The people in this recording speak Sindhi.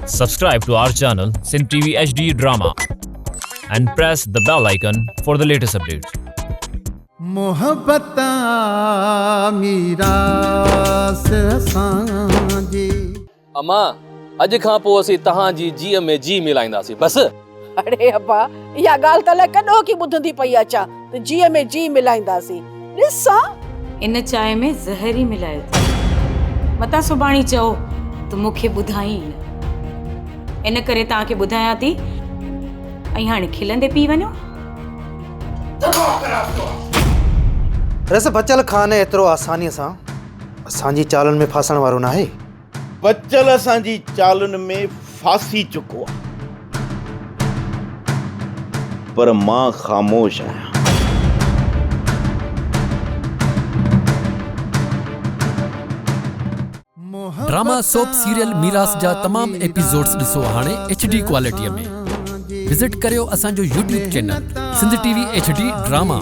Subscribe to our channel Sindh TV HD Drama and press the bell icon for the latest updates. محبت آ ميراث اسان جي. اما، اڄ کان پوء اسين توهان جي جيء ۾ جيء ملائينداسين، بس؟ اڙي ابا، اها ڳالهه ته الائي ڪڏهوڪي ٻڌندي پئي اچان ته جيء ۾ جيء ملائينداسين. ڏسان. ان چانهه ۾ زهر ئي ملايو اٿس. متان سڀاڻي چئو ته مون کي ٻڌائين ئي نه. ان ڪري توهان کي ٻڌايان ٿي ۽ هاڻي کلندي پي وڃو. دماغ خراب ٿيو آ. رس بچل خان ايترو آسانيء سان اسان جي چالن ۾ ڦاسڻ وارو ناهي. بچل اسان جي چالن ۾ ڦاسي چڪو آ. پر مان خاموش آهيان. ڊراما سوپ سيريل ميراث جا تمام ايپيسوڊز ڏسو هاڻي ايڇ ڊي ڪوالٽي ۾ وزٽ ڪريو اسان جو YouTube channel Sindh T V H D drama.